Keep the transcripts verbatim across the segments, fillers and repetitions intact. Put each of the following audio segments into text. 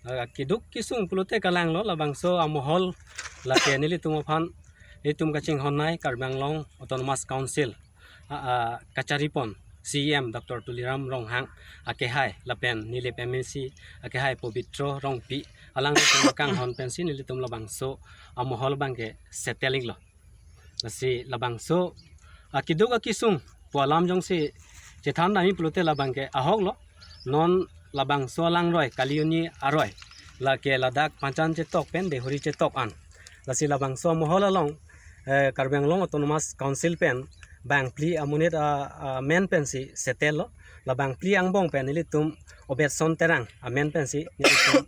Ah, keduk kesung pulote kalanglo, labangso amohol lake nelitum aphan, itum kachinghon nai Karbi Anglong Autonomous Council, ah, ah, kacharipon C E M Doctor Tuliram Ronghang akehai lapen Nilip M A C akehai Pobitro Rongpi alanglitum kanghon pensi nelitum labangso amohol abangke settle iklo. Lasi labangso akeduk akesung pu alam jongsi chethan dami pulote labangke ahoklo. Non labangso alangroi, Kalioni aroi, lake ladak Panchan chetok pen Dehori chetok an. Lasi labangso amohol along, eh, Karbi Anglong Autonomous Council pen bangphli amonit a, amen pensi settle lo. Labangphli angbong pen nelitum Obetson Terang amen pensi nelitum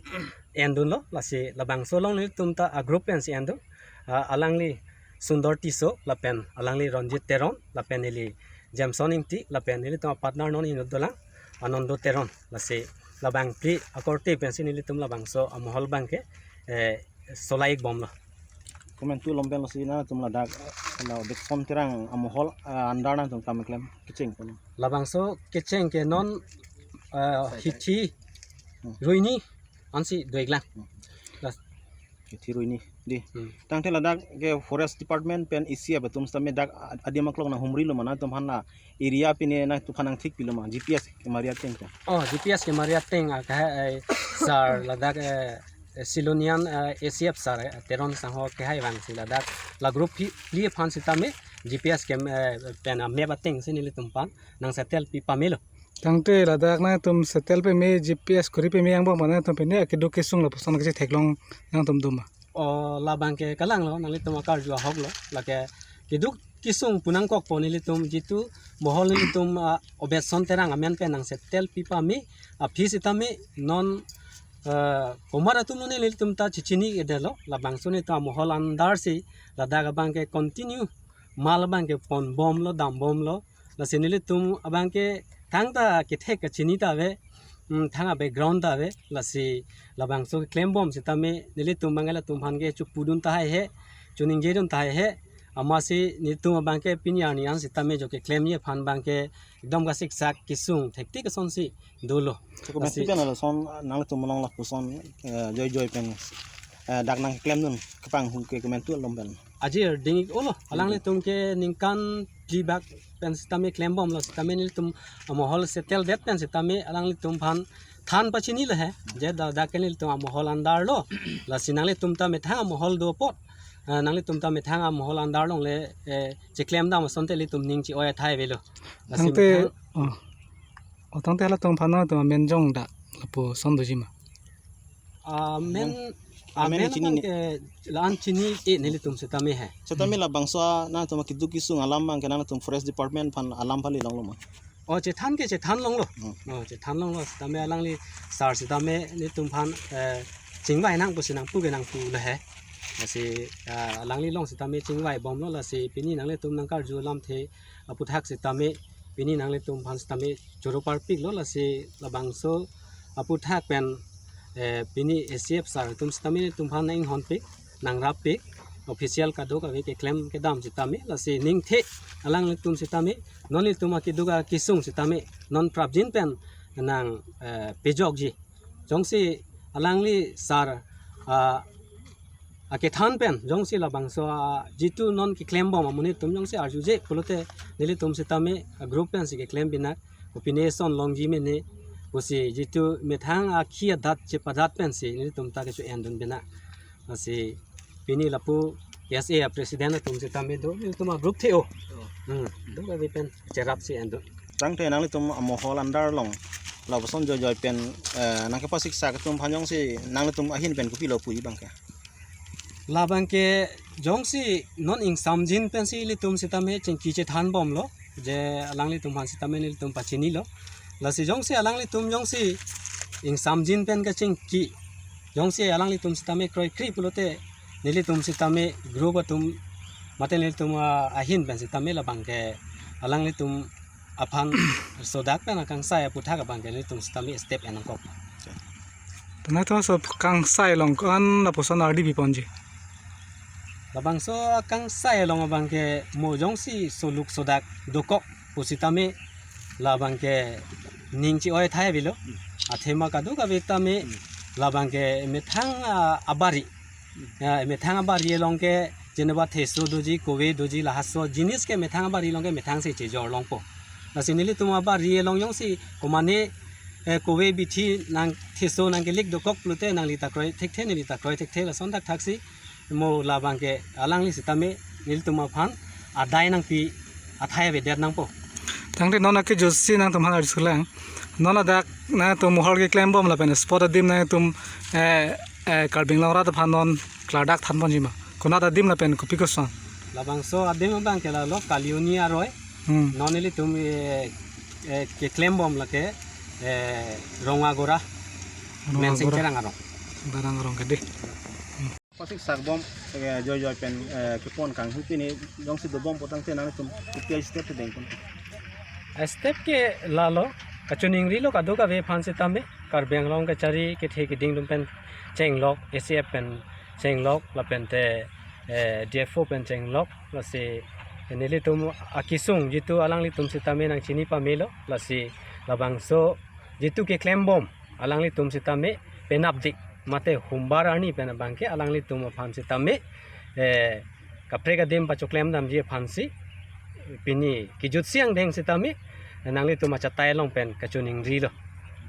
endunlo. Lasi labangso along nelitum ta a group pensi endun. Ah, alangli Sundor Tisso lapen alangli Ronjit Teron lapen neli Jameson Ingti lapen nelitum a partner non inut dolang Anando Teron. Lasi labangphli akorte pensi nelitum labangso amohol abangke, eh, solai ikbomlo. Komantu along pen lasi nangtum ladak la Obetson Terang amohol, ah, under nangtum kam keklem kecheng kono? Labangso kecheng ke non, eh, hithi, hmm, ruini ansi do-iklang. Hmm. Las- Hithi ruini di. Hmm. Tangte ladak ke Forest Department pen A C F atum sitame dak a-, adim aklong nanghumrilo ma, nangtum aphan la area pine nangtum aphan nangthik pilo ma, G P S kemari ateng ta? Oh, G P S kemari ateng, ah, kahe, eh, sir ladak, eh, eh, Silonian, eh, A C F sir, eh, Teron Sangho akehai vangsi ladak la group phli, phli aphan sitame G P S kem, eh, pen, ah, map atengsi nelitum aphan nang settle pi pamelo. Tangte ladak nangtum settle peme, G P S kuri peme angbong pen nangtum pine akeduk kesung lapuson kachetheklong nangtum do ma? Oh, labangke kalanglo, nanglitum akarju ahoklo, lake keduk kesung pu nangkokpo nelitum jitu amohol nelitum, ah, Obetson Terang amen pen nang settle pi pame aphi sitame non, ah, komat atum lo nelitum ta chechini-edetlo, labangso nelitum amohol under si ladak abangke continue mal abangke ponbomlo, dambomlo. Lasi nelitum abangke thangta kethek kachini ta ave, mm, thang a-background ta ave, lasi labangso keklembom sitame nelitum abangke latum aphan ke chepudun tahai he, choningjedun tahai he, amatsi nelitum abangke pini arni an sitame jo keklemji aphan abangke ekdom kasiksak kesung thektik asonsi dolo. Lasi komantu pen lason nangtum along lapuson, eh, joijoi pen, eh, dak nangklemdun kepanghun ke komantu along pen? Ajir ding-ik-olo, alanglitum ke ningkan phli bak pen sitame klembomlo, sitame nelitum amohol settle det pen sitame alanglitum aphan than pachinilo he, je da, dak ke nelitum amohol under lo, lasi nanglitum ta methang amohol do apot, eh, nanglitum ta methang amohol under along le, eh, cheklem dam asonte ilitum ning che-oi athai avelo. Lasi tangte, methang, oh. Oh, tangte halatum aphan nangtum amen jong da lapuson doji ma? Amen, amen, amen chini abangke la-an chini-e nelitum sitame he. Sitame labangso nangtum akeduk kesung alam abangke nangtum Forest Department aphan alam pali longlo ma? Oh, chethan ke chethan longlo. Hmm. Oh, chethan longlo. Sitame alangli sir sitame nelitum aphan, eh, chingvai nang pusi nangpu ke nangpulo he. Lasi, eh, alangli along sitame chingvaibomlo, lasi pini nanglitum nangkarju alamthe aphuthak sitame pini nanglitum aphan sitame choro parpiklo, lasi labangso aphuthak pen, eh, pini A C F sir atum sitame nelitum aphan nang-inghonpik, nangrappik, official kadokave keklem kedam sitame, lasi ningthe alanglitum sitame non nelitum akeduk akesung sitame non prapjin pen nang, eh, pejokji. Jongsi alangli sir, ah, akethan pen jongsi labangso, ah, jitu non keklembom amonit atum jongsi arjuje pulote nelitum sitame, ah, group pensi keklem pinak, kopine ason longji mene pusi jitu methang akhi adat chepadat pensi nelitum ta kecho-endun pinak. Lasi pini lapu S A a-president atum sitame do, nelitum a-group the-o. Hmm, do kave pen cherapsi endun. Tangte nanglitum amohol under along lapuson joijoi pen, eh, nangkepasiksak atum aphan jongsi nanglitum ahin pen kopilo puji abangke? Labangke jongsi non ingsamjin pensi ilitum sitame chingki chethanbomlo, je alanglitum aphan sitame nelitum pachinilo. Lasi jongsi alanglitum jongsi ingsamjin pen kachingki, jongsi alanglitum sitame kroikre pulote nelitum sitame group atum mate nelitum, ah, ahin pen sitame labangke alanglitum aphan sodak pen akangsai aphuthak abangke nelitum sitame step en nangkok. Tangte laso kangsai along ko-an lapuson ardi piponji? Labangso akangsai along abangke mo jongsi soluk sodak dokok pusitame labangke ning che-oi athai avelo. Athema kadokave tame Labang ke methang, ah, abari. Ya, methang abari along ke jeneba theso doji, kove doji, lahaso jinis ke methang abari along ke methang si chejor longpo. Lasi nelitum abari along jongsi komane, eh, kove bithi nang theso nangkelik dokok pulote nangli ta kroi thekthe, neli ta kroi thekthe, lason thakthak si mo labang ke alangli sitame nelitum aphan adai nangpi athai avedet nangpo. Tangte non akejutsi nangtumphan arjulang. Non ladak nangtum mohor keklembom lapen spot adim nangtum, eh, eh, Karbi Anglong arat aphan non klardak thanponji ma? Konat adim lapen kopi koson? Labangso adim abang ke lalo Kalioni aroi. Hmm. Non nelitum, eh, eh, keklembom lake, eh, Rongagora. Rongagora. Mensing Cherang arong. Barang arong kedi. Pasik sakbom, eh, joi joi pen, eh, kepon kanghu pini jongsi dobom putangte nangtum kopi step dengpon? Step ke lalo, kachoningrilo kadokave aphan sitame, Karbi Anglong kachari kethe keding atum pen chenglok, A C F pen chenglok, lapente, eh, D F O pen chenglok, lasi nelitum akesung jitu alanglitum sitame nangchini pamelo, lasi labangso jitu keklembom alanglitum sitame penapdik mate humbar arni pen abang ke alanglitum aphan sitame, eh, kaprek adim pachoklem damji aphansi pini kejutsi angdeng sitame nanglitum achatai along pen kachoningrilo.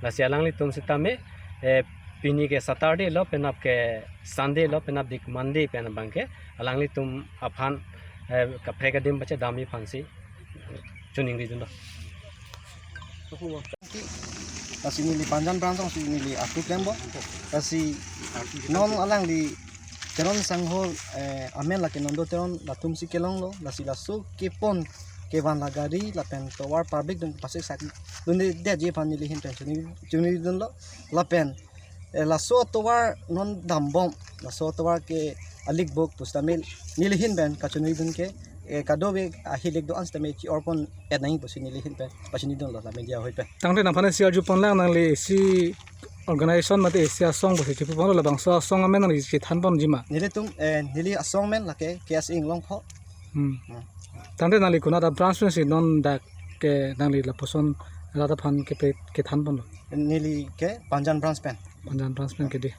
Lasi alanglitum sitame, eh, pini ke Saturday lo, penap ke Sunday lo, penapdik Monday pen abang ke alanglitum aphan, eh, kaprek adim pachedamji aphansi choningridunlo. Lasi neli Panjan branch alongsi neli atu klempo. Lasi non alangli Teron sangho, eh, amen lake Nondo Teron latumsi kelonglo. Lasi laso kepon kevan la gari lapen tovar public atum pasik sakdundedetji aphan neli ahin pen choni, chonidunlo. Lapen, eh, laso tovar non dambom, laso tovar ke alik bok pusitame neli ahin pen kachonidun ke, eh, kadokave ahilik do-an sitame chi-orpon et nangji pusi neli ahin pen pachonidunlo la media ahoi pen. Tangte nangphan isi arjuponlang, nangli isi organization mate isi asong pusi chipuponlo, labangso asong amen nangli chethanponji ma? Nelitum, eh, neli asong amen lake K S A Inglongpho. Hmm. Hmm. Tangte nangli konat abranch pensi non dak ke nangli lapuson rat aphan kepe kethanponlo? Neli ke Panjan branch pen. Panjan branch pen kedi.